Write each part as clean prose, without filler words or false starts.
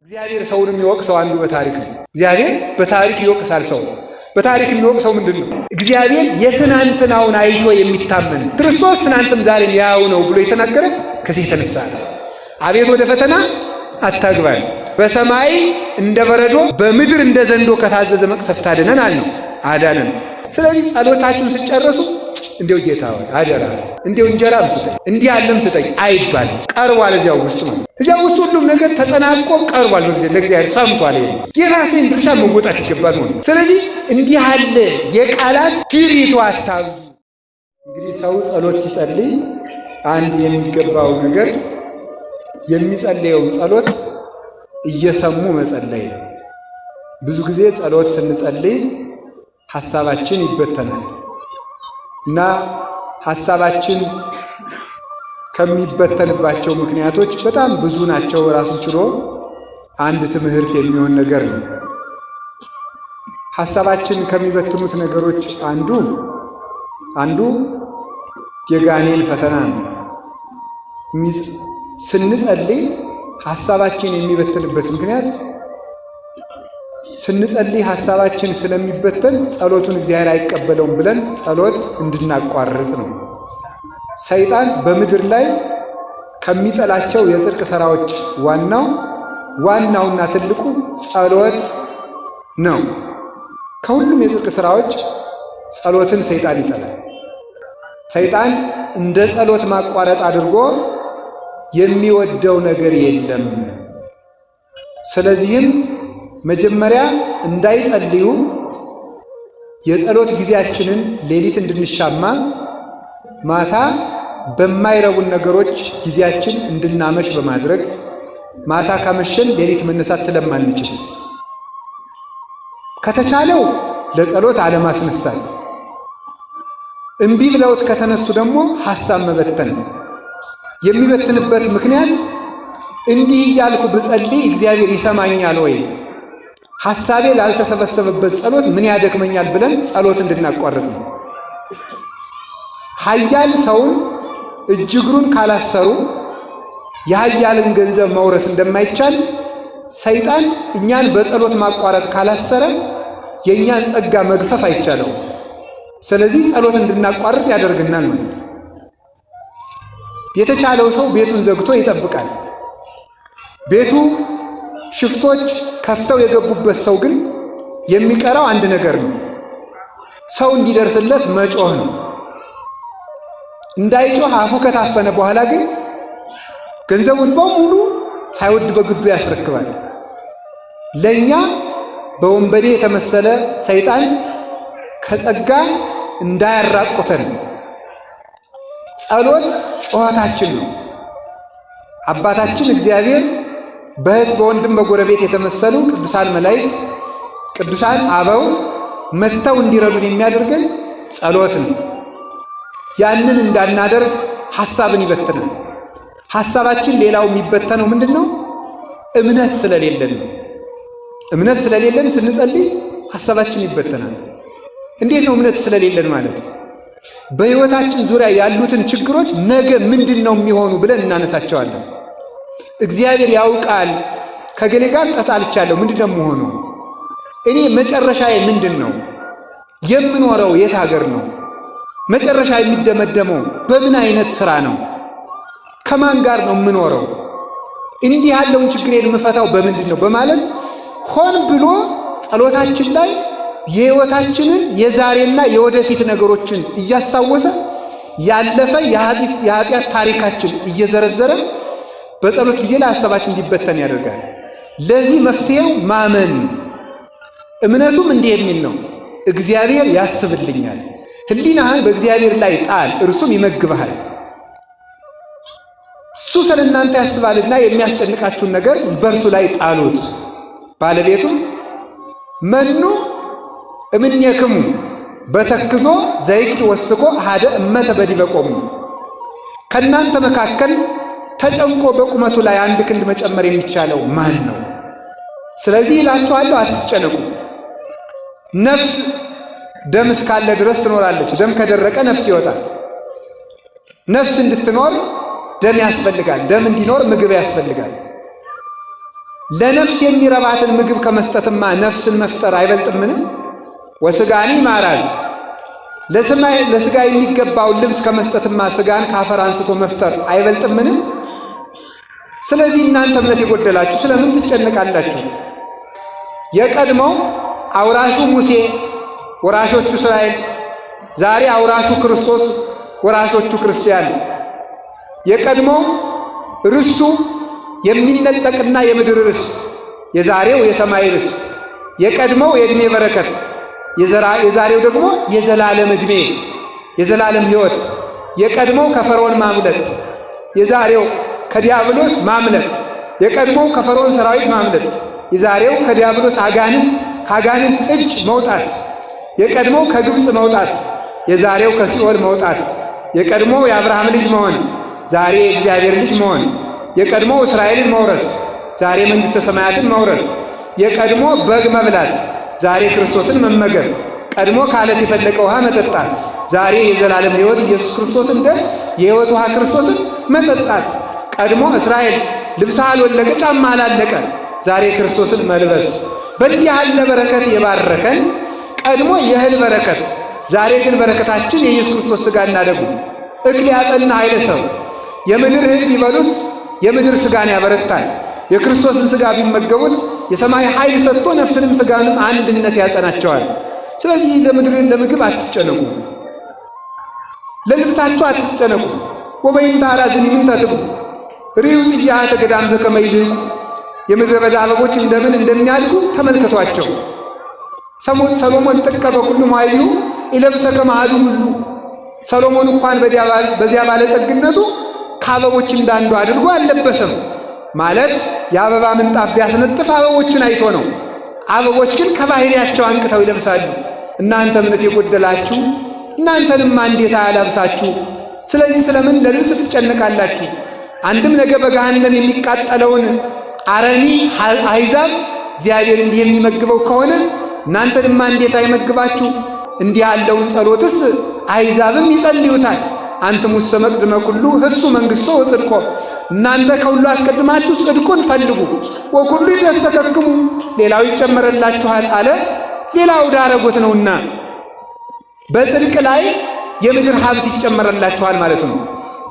እግዚአብሔር ሰውን የሚወቅሰው አንዱ በታሪክ ነው። እግዚአብሔር በታሪክ ይወቅሳል ሰው። በታሪክ የሚወቅሰው ምንድን ነው? እግዚአብሔር የትናንትናውን አይቶ የሚታመን ክርስቶስ ትናንትም ዛሬም ያው ነው ብሎ የተናገረ ከዚህ የተነሳ ነው። አቤት ወደ ፈተና አታግባን፣ በሰማይ እንደ በረዶ በምድር እንደ ዘንዶ ከታዘዘ መቅሰፍት አድነን አልነው አዳነን። ስለዚህ ጸሎታችሁን ስትጨርሱ እንዲው ጌታ ሆይ አደራ እንዲው እንጀራም ስጠኝ እንዲህ ያለም ስጠኝ አይባልም። ቀርቧል፣ እዚያው ውስጥ ነው። እዚያው ውስጥ ሁሉም ነገር ተጠናቆ ቀርቧል። ለእግዚአብሔር ሰምቷል። ይሄ የራሴን ድርሻ መወጣት ይገባል ነው። ስለዚህ እንዲህ ያለ የቃላት ድሪቶ አታብዙ። እንግዲህ ሰው ጸሎት ሲጸልይ አንድ የሚገባው ነገር የሚጸልየውን ጸሎት እየሰሙ መጸለይ ነው። ብዙ ጊዜ ጸሎት ስንጸልይ ሐሳባችን ይበተናል እና ሐሳባችን ከሚበተንባቸው ምክንያቶች በጣም ብዙ ናቸው። ራሱን ችሎ አንድ ትምህርት የሚሆን ነገር ነው። ሐሳባችን ከሚበትኑት ነገሮች አንዱ የጋኔን ፈተና ነው። ስንጸልይ ሐሳባችን የሚበትንበት ምክንያት ስንጸልይ ሐሳባችን ስለሚበተን ጸሎቱን እግዚአብሔር አይቀበለውም ብለን ጸሎት እንድናቋርጥ ነው። ሰይጣን በምድር ላይ ከሚጠላቸው የጽድቅ ሥራዎች ዋናውና ትልቁ ጸሎት ነው። ከሁሉም የጽድቅ ሥራዎች ጸሎትን ሰይጣን ይጠላል። ሰይጣን እንደ ጸሎት ማቋረጥ አድርጎ የሚወደው ነገር የለም። ስለዚህም መጀመሪያ እንዳይጸልዩ የጸሎት ጊዜያችንን ሌሊት እንድንሻማ፣ ማታ በማይረቡን ነገሮች ጊዜያችን እንድናመሽ በማድረግ፣ ማታ ካመሸን ሌሊት መነሳት ስለማንችል ከተቻለው ለጸሎት አለማስነሳት፣ እምቢ ብለውት ከተነሱ ደግሞ ሐሳብ መበተን። የሚበትንበት ምክንያት እንዲህ እያልኩ ብጸልይ እግዚአብሔር ይሰማኛል ወይ፣ ሐሳቤ ላልተሰበሰበበት ጸሎት ምን ያደክመኛል ብለን ጸሎት እንድናቋርጥ ነው። ኃያል ሰውን እጅ እግሩን ካላሰሩ የኃያልን ገንዘብ መውረስ እንደማይቻል፣ ሰይጣን እኛን በጸሎት ማቋረጥ ካላሰረ የእኛን ጸጋ መግፈፍ አይቻለውም። ስለዚህ ጸሎት እንድናቋርጥ ያደርግናል ማለት ነው። የተቻለው ሰው ቤቱን ዘግቶ ይጠብቃል። ቤቱ ሽፍቶች ከፍተው የገቡበት ሰው ግን የሚቀረው አንድ ነገር ነው። ሰው እንዲደርስለት መጮህ ነው። እንዳይጮህ አፉ ከታፈነ በኋላ ግን ገንዘቡን በሙሉ ሳይወድ በግዱ ያስረክባል። ለእኛ በወንበዴ የተመሰለ ሰይጣን ከጸጋ እንዳያራቁተን ጸሎት ጩኸታችን ነው። አባታችን እግዚአብሔር በእህት በወንድም በጎረቤት የተመሰሉ ቅዱሳን መላእክት፣ ቅዱሳን አበው መጥተው እንዲረዱን የሚያደርገን ጸሎት ነው። ያንን እንዳናደርግ ሐሳብን ይበትናል። ሐሳባችን ሌላው የሚበተነው ምንድን ነው? እምነት ስለሌለን ነው። እምነት ስለሌለን ስንጸልይ ሐሳባችን ይበተናል። እንዴት ነው እምነት ስለሌለን ማለት? በሕይወታችን ዙሪያ ያሉትን ችግሮች ነገ ምንድን ነው የሚሆኑ ብለን እናነሳቸዋለን። እግዚአብሔር ያውቃል። ከገሌ ጋር ተጣልቻለሁ፣ ምንድን ነው የምሆነው? እኔ መጨረሻዬ ምንድን ነው? የምኖረው የት ሀገር ነው? መጨረሻ የሚደመደመው በምን አይነት ስራ ነው? ከማን ጋር ነው የምኖረው? እንዲህ ያለውን ችግሬን የምፈታው በምንድን ነው? በማለት ሆን ብሎ ጸሎታችን ላይ የሕይወታችንን የዛሬና የወደፊት ነገሮችን እያስታወሰ፣ ያለፈ የኃጢአት ታሪካችን እየዘረዘረ በጸሎት ጊዜ ላይ ሀሳባችን እንዲበተን ያደርጋል። ለዚህ መፍትሄው ማመን ነው። እምነቱም እንዲህ የሚል ነው፣ እግዚአብሔር ያስብልኛል። ሕሊናህን በእግዚአብሔር ላይ ጣል፣ እርሱም ይመግብሃል። እሱ ስለ እናንተ ያስባልና የሚያስጨንቃችሁን ነገር በእርሱ ላይ ጣሉት። ባለቤቱም መኑ እምኔክሙ በተክዞ ዘይክል ወስኮ አሐደ እመተ በዲበ ቆሙ። ከእናንተ መካከል ተጨንቆ በቁመቱ ላይ አንድ ክንድ መጨመር የሚቻለው ማን ነው? ስለዚህ እላችኋለሁ አትጨነቁ። ነፍስ ደም እስካለ ድረስ ትኖራለች። ደም ከደረቀ ነፍስ ይወጣል። ነፍስ እንድትኖር ደም ያስፈልጋል። ደም እንዲኖር ምግብ ያስፈልጋል። ለነፍስ የሚረባትን ምግብ ከመስጠትማ ነፍስን መፍጠር አይበልጥምን? ወስጋኒ ማራዝ ለስጋ የሚገባውን ልብስ ከመስጠትማ ስጋን ካፈር አንስቶ መፍጠር አይበልጥምን? ስለዚህ እናንተ እምነት የጎደላችሁ ስለምን ትጨነቃላችሁ? የቀድሞው አውራሹ ሙሴ ወራሾቹ እስራኤል፣ ዛሬ አውራሹ ክርስቶስ ወራሾቹ ክርስቲያን። የቀድሞው ርስቱ የሚነጠቅና የምድር ርስት፣ የዛሬው የሰማይ ርስት። የቀድሞው የዕድሜ በረከት፣ የዛሬው ደግሞ የዘላለም ዕድሜ የዘላለም ሕይወት። የቀድሞው ከፈርዖን ማምለጥ፣ የዛሬው ከዲያብሎስ ማምለጥ። የቀድሞው ከፈርዖን ሰራዊት ማምለጥ፣ የዛሬው ከዲያብሎስ አጋንንት ከአጋንንት እጅ መውጣት። የቀድሞው ከግብፅ መውጣት፣ የዛሬው ከሲኦል መውጣት። የቀድሞው የአብርሃም ልጅ መሆን፣ ዛሬ የእግዚአብሔር ልጅ መሆን። የቀድሞ እስራኤልን መውረስ፣ ዛሬ መንግሥተ ሰማያትን መውረስ። የቀድሞ በግ መብላት፣ ዛሬ ክርስቶስን መመገብ። ቀድሞ ከዓለት የፈለቀ ውሃ መጠጣት፣ ዛሬ የዘላለም ሕይወት ኢየሱስ ክርስቶስን ደም የሕይወት ውሃ ክርስቶስን መጠጣት። ቀድሞ እስራኤል ልብስ አልወለቀ ጫማ አላለቀ፣ ዛሬ ክርስቶስን መልበስ። በእንዲህ ያለ በረከት የባረከን ቀድሞ የእህል በረከት፣ ዛሬ ግን በረከታችን የኢየሱስ ክርስቶስ ሥጋና ደሙ። እክል ያጸና ኃይለ ሰው የምድር እህል ቢበሉት የምድር ሥጋን ያበረታል። የክርስቶስን ሥጋ ቢመገቡት የሰማይ ኃይል ሰጥቶ ነፍስንም ሥጋንም አንድነት ያጸናቸዋል። ስለዚህ ለምድር ለምግብ አትጨነቁ፣ ለልብሳችሁ አትጨነቁ። ወበይንተ አራዝኒ ምንተ ትብሉ ርእዩ ጽጌሃተ ገዳም ዘከመ ይልህቁ፣ የምድረ በዳ አበቦች እንደምን እንደሚያድጉ ተመልከቷቸው። ሰሎሞን ጥቀ በኩሉ መዋዕሊሁ ኢለብሰ ከመ አሐዱ እምእሉ፣ ሰሎሞን እንኳን በዚያ ባለጸግነቱ ከአበቦች እንዳንዱ አድርጎ አልለበሰም። ማለት የአበባ ምንጣፍ ቢያስነጥፍ አበቦችን አይቶ ነው። አበቦች ግን ከባህሪያቸው አንቅተው ይለብሳሉ። እናንተ እምነት የጎደላችሁ እናንተንማ እንዴት አያላብሳችሁ? ስለዚህ ስለምን ለልብስ ትጨነቃላችሁ? አንድም ነገ በገሃነም የሚቃጠለውን አረሚ አሕዛብ እግዚአብሔር እንዲህ የሚመግበው ከሆነ እናንተንማ እንዴት አይመግባችሁ? እንዲህ ያለውን ጸሎትስ አሕዛብም ይጸልዩታል። አንትሙሰ መቅድመ ኩሉ ህሱ መንግሥቶ ወጽድቆ፣ እናንተ ከሁሉ አስቀድማችሁ ጽድቁን ፈልጉ፣ ወኩሉ ይትወሰከክሙ ሌላው ይጨመረላችኋል አለ። ሌላው ዳረጎት ነውና በጽድቅ ላይ የምድር ሀብት ይጨመረላችኋል ማለት ነው።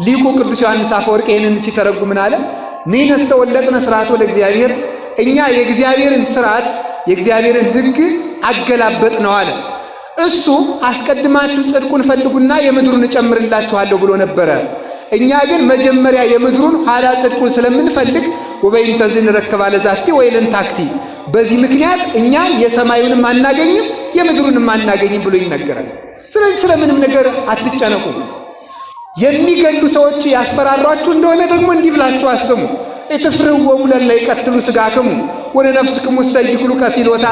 ሊቁ ቅዱስ ዮሐንስ አፈወርቅ ይህንን ሲተረጉም ምን አለ? ንሕነሰ ወለጥነ ሥርዓቶ ለእግዚአብሔር፣ እኛ የእግዚአብሔርን ሥርዓት የእግዚአብሔርን ሕግ አገላበጥ ነው አለ። እሱ አስቀድማችሁ ጽድቁን ፈልጉና የምድሩን እጨምርላችኋለሁ ብሎ ነበረ። እኛ ግን መጀመሪያ የምድሩን ኋላ ጽድቁን ስለምንፈልግ ወበይንተ ዝንረክባ ለዛቲ ወይለንታክቲ፣ በዚህ ምክንያት እኛ የሰማዩንም አናገኝም የምድሩንም አናገኝም ብሎ ይነገራል። ስለዚህ ስለምንም ነገር አትጨነቁ። የሚገሉ ሰዎች ያስፈራሯችሁ እንደሆነ ደግሞ እንዲህ ብላችሁ አስሙ። ኢትፍርህዎሙ ለእለ ይቀትሉ ሥጋክሙ ወለነፍስክሙ እሰ ይክሉ ቀቲሎታ፣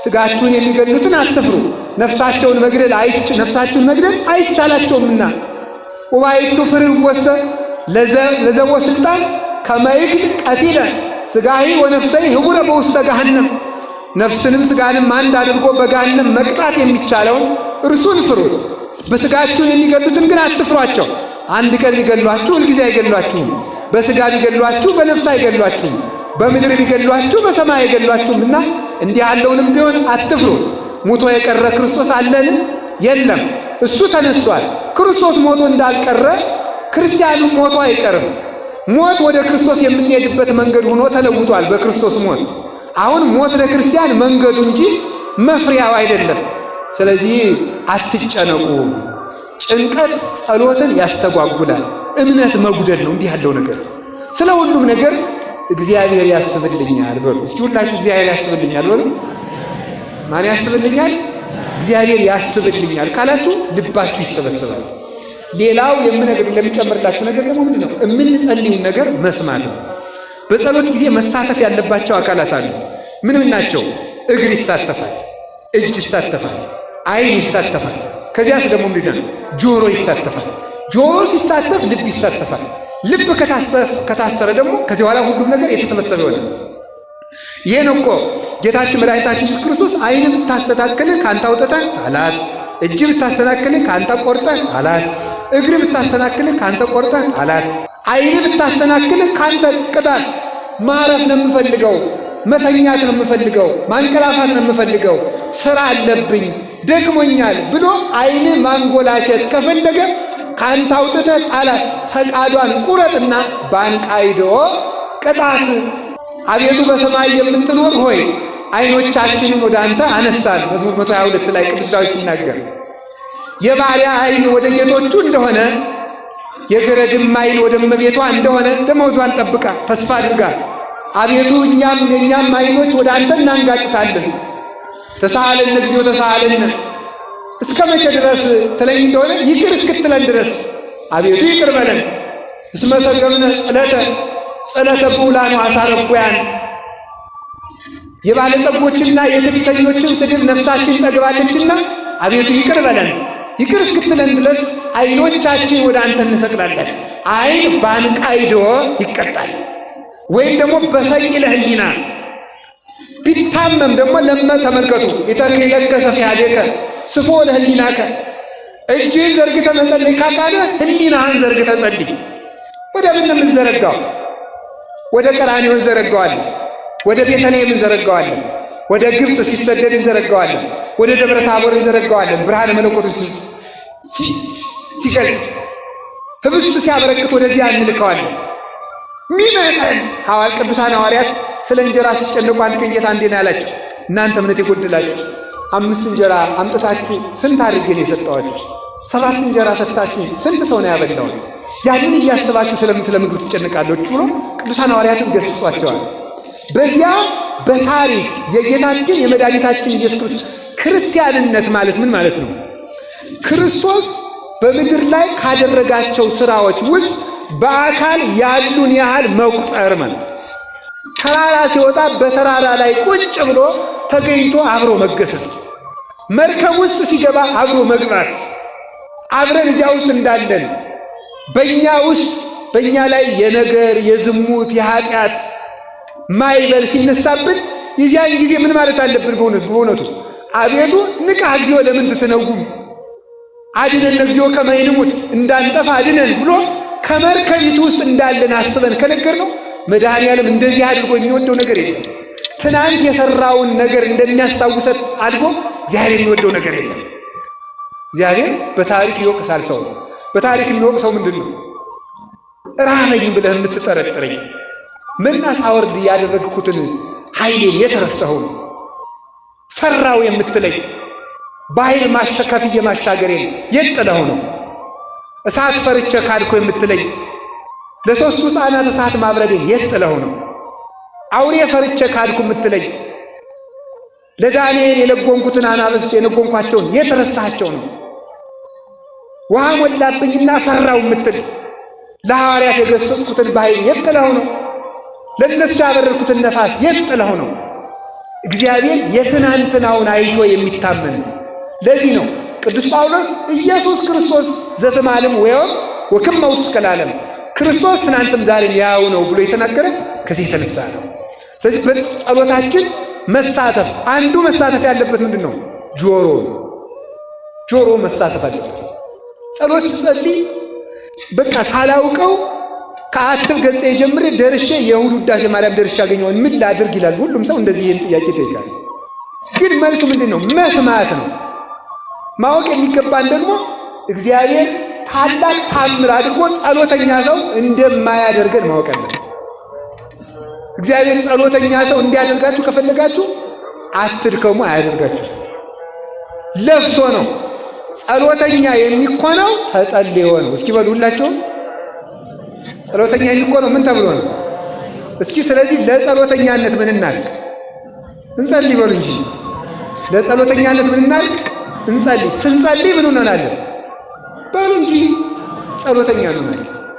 ሥጋችሁን የሚገሉትን አትፍሩ፣ ነፍሳቸውን መግደል ነፍሳችሁን መግደል አይቻላቸውምና። ወባሕቱ ፍርህወሰ ለዘቦ ሥልጣን ከመ ይክል ቀቲለ ሥጋሂ ወነፍሰይ ህቡረ በውስተ ገሃነም፣ ነፍስንም ሥጋንም አንድ አድርጎ በገሃነም መቅጣት የሚቻለውን እርሱን ፍሩት። በሥጋችሁን የሚገሉትን ግን አትፍሯቸው። አንድ ቀን ቢገሏችሁ ሁልጊዜ አይገሏችሁም። በሥጋ ቢገሏችሁ በነፍስ አይገሏችሁም። በምድር ቢገሏችሁ በሰማይ አይገሏችሁም እና እንዲህ ያለውንም ቢሆን አትፍሩ። ሙቶ የቀረ ክርስቶስ አለን? የለም፣ እሱ ተነስቷል። ክርስቶስ ሞቶ እንዳልቀረ ክርስቲያኑ ሞቶ አይቀርም። ሞት ወደ ክርስቶስ የምንሄድበት መንገድ ሆኖ ተለውጧል በክርስቶስ ሞት። አሁን ሞት ለክርስቲያን መንገዱ እንጂ መፍሪያው አይደለም። ስለዚህ አትጨነቁ። ጭንቀት ጸሎትን ያስተጓጉላል። እምነት መጉደል ነው እንዲህ ያለው ነገር። ስለ ሁሉም ነገር እግዚአብሔር ያስብልኛል በሉ እስኪ ሁላችሁ፣ እግዚአብሔር ያስብልኛል በሉ። ማን ያስብልኛል? እግዚአብሔር ያስብልኛል ካላችሁ ልባችሁ ይሰበሰባል። ሌላው የምነግር ለሚጨምርላችሁ ነገር ደግሞ ምንድን ነው? የምንጸልዩን ነገር መስማት ነው። በጸሎት ጊዜ መሳተፍ ያለባቸው አካላት አሉ። ምን ምን ናቸው? እግር ይሳተፋል፣ እጅ ይሳተፋል፣ ዓይን ይሳተፋል። ከዚያስ ደግሞ ምንድን ነው? ጆሮ ይሳተፋል። ጆሮ ሲሳተፍ ልብ ይሳተፋል። ልብ ከታሰረ ደግሞ ከዚህ በኋላ ሁሉም ነገር የተሰበሰበ ይሆናል። ይህን እኮ ጌታችን መድኃኒታችን ኢየሱስ ክርስቶስ ዓይን ብታሰናክልህ ከአንተ አውጥተህ ጣላት፣ እጅ ብታሰናክልህ ከአንተ ቆርጠህ ጣላት፣ እግር ብታሰናክልህ ከአንተ ቆርጠህ ጣላት፣ ዓይን ብታሰናክልህ ከአንተ ቅጣት። ማረፍ ነው የምፈልገው፣ መተኛት ነው የምፈልገው፣ ማንቀላፋት ነው የምፈልገው፣ ስራ አለብኝ፣ ደክሞኛል ብሎ ዓይን ማንጎላቸት ከፈለገ ከአንተ አውጥተህ ጣላት። ፈቃዷን ቁረጥና ባንቃይዶ ቅጣት። አቤቱ በሰማይ የምትኖር ሆይ ዓይኖቻችንን ወደ አንተ አነሳን። መዝሙር 122 ላይ ቅዱስ ዳዊት ሲናገር የባሪያ ዓይን ወደ ጌቶቹ እንደሆነ የገረድም ዓይን ወደ እመቤቷ እንደሆነ ደመወዟን ጠብቃ ተስፋ አድርጋ አቤቱ እኛም የእኛም ዓይኖች ወደ አንተ እናንጋጥታለን። ተሳሃለነ እግዚኦ ተሳሃለነ፣ እስከ መቼ ድረስ ትለኝ እንደሆነ ይቅር እስክትለን ድረስ አቤቱ ይቅር በለን። እስመ ሰገብነ ጽለተ ጽለተ ብዑላን ወአሳረቡያን፣ የባለጸጎችና የትዕቢተኞችን ስድብ ነፍሳችን ጠግባለችና አቤቱ ይቅር በለን። ይቅር እስክትለን ድረስ ዓይኖቻችን ወደ አንተ እንሰቅላለን። ዓይን ባንቃይዶ ይቀጣል፣ ወይም ደግሞ በሰቂለ ሕሊና ቢታመም ደግሞ ለመ ተመልከቱ ኢተክህለከ ሰፊሐዴከ ስፎ ለሕሊናከ፣ እጅህን ዘርግተ መጸለይ ካቃለ ሕሊናህን ዘርግተ ጸልይ። ወደ ምን ነው የምንዘረጋው? ወደ ቀራንዮ እንዘረጋዋለን። ወደ ቤተልሔም እንዘረጋዋለን። ወደ ግብፅ ሲሰደድ እንዘረጋዋለን። ወደ ደብረ ታቦር እንዘረጋዋለን። ብርሃነ መለኮቱ ሲገልጥ ህብስት ሲያበረክት ወደዚያ እንልከዋለን። ሚመጠን ሐዋር ቅዱሳን ሐዋርያት ስለ እንጀራ ሲጨነቁ አንድ ቀን ጌታ እንዴ ነው ያላቸው፣ እናንተ እምነት የጎደላችሁ 5 እንጀራ አምጥታችሁ ስንት አድርጌ ነው የሰጠኋችሁ? 7 እንጀራ ሰጥታችሁ ስንት ሰው ነው ያበላው? ያንን እያሰባችሁ ስለምን ስለ ምግብ ትጨነቃላችሁ ብሎ ቅዱሳን ሐዋርያትን ገስጿቸዋል። በዚያ በታሪክ የጌታችን የመድኃኒታችን ኢየሱስ ክርስቶስ ክርስቲያንነት ማለት ምን ማለት ነው? ክርስቶስ በምድር ላይ ካደረጋቸው ስራዎች ውስጥ በአካል ያሉን ያህል መቁጠር ማለት ነው። ተራራ ሲወጣ በተራራ ላይ ቁጭ ብሎ ተገኝቶ አብሮ መገሰጽ፣ መርከብ ውስጥ ሲገባ አብሮ መግባት፣ አብረን እዚያ ውስጥ እንዳለን በእኛ ውስጥ በእኛ ላይ የነገር የዝሙት የኃጢአት ማይበል ሲነሳብን የዚያን ጊዜ ምን ማለት አለብን? በእውነቱ አቤቱ ንቃ እግዚኦ ለምን ትትነጉም አድነን እግዚኦ ከመ ይንሙት እንዳንጠፋ አድነን ብሎ ከመርከቢቱ ውስጥ እንዳለን አስበን ከነገር ነው መድኃኔዓለም እንደዚህ አድርጎ የሚወደው ነገር የለም። ትናንት የሰራውን ነገር እንደሚያስታውሰት አድርጎ እግዚአብሔር የሚወደው ነገር የለም። እግዚአብሔር በታሪክ ይወቅሳል ሰው። በታሪክ የሚወቅሰው ምንድን ነው? ራበኝ ብለህ የምትጠረጥረኝ መና ሳወርድ ያደረግኩትን ኃይሌን የተረስተኸው ነው? ፈራው የምትለኝ በኃይል ከፍዬ ማሻገሬን የት ጥለኸው ነው? እሳት ፈርቼ ካድኮ የምትለኝ ለሶስቱ ሕፃናት እሳት ማብረዴን የት ጥለኸው ነው? አውሬ ፈርቼ ካድኩ የምትለኝ ለዳንኤል የለጎንኩትን አናብስት የለጎንኳቸውን የት ረስተሃቸው ነው? ውሃ ሞላብኝና ፈራው የምትል ለሐዋርያት የገሰጽኩትን ባሕር የት ጥለኸው ነው? ለእነሱ ያበረርኩትን ነፋስ የት ጥለኸው ነው? እግዚአብሔር የትናንትናውን አይቶ የሚታመን ነው። ለዚህ ነው ቅዱስ ጳውሎስ ኢየሱስ ክርስቶስ ዘትማልም ወዮም ወክመ ውእቱ እስከ ለዓለም፣ ክርስቶስ ትናንትም ዛሬም ያው ነው ብሎ የተናገረ ከዚህ የተነሳ ነው። ስለዚህ በጸሎታችን መሳተፍ አንዱ መሳተፍ ያለበት ምንድን ነው? ጆሮ ጆሮ መሳተፍ አለበት። ጸሎት ስጸልይ በቃ ሳላውቀው ከአትብ ገጽ ጀምሬ ደርሼ የእሑድ ውዳሴ ማርያም ደርሼ አገኘውን ምን ላድርግ ይላል። ሁሉም ሰው እንደዚህ ይህን ጥያቄ ይጠይቃል። ግን መልሱ ምንድን ነው? መስማት ነው። ማወቅ የሚገባን ደግሞ እግዚአብሔር ታላቅ ታምር አድርጎ ጸሎተኛ ሰው እንደማያደርገን ማወቅ አለብን። እግዚአብሔር ጸሎተኛ ሰው እንዲያደርጋችሁ ከፈለጋችሁ አትድከሙ፣ አያደርጋችሁ። ለፍቶ ነው ጸሎተኛ የሚኮነው፣ ተጸልዮ ነው። እስኪ በሉ ሁላችሁም ጸሎተኛ የሚኮነው ምን ተብሎ ነው? እስኪ ስለዚህ ለጸሎተኛነት ምን እናድርግ? እንጸልይ በሉ እንጂ። ለጸሎተኛነት ምን እናድርግ? እንጸልይ። ስንጸልይ ምን እንሆናለን? በሉ እንጂ ጸሎተኛ እንሆናለን።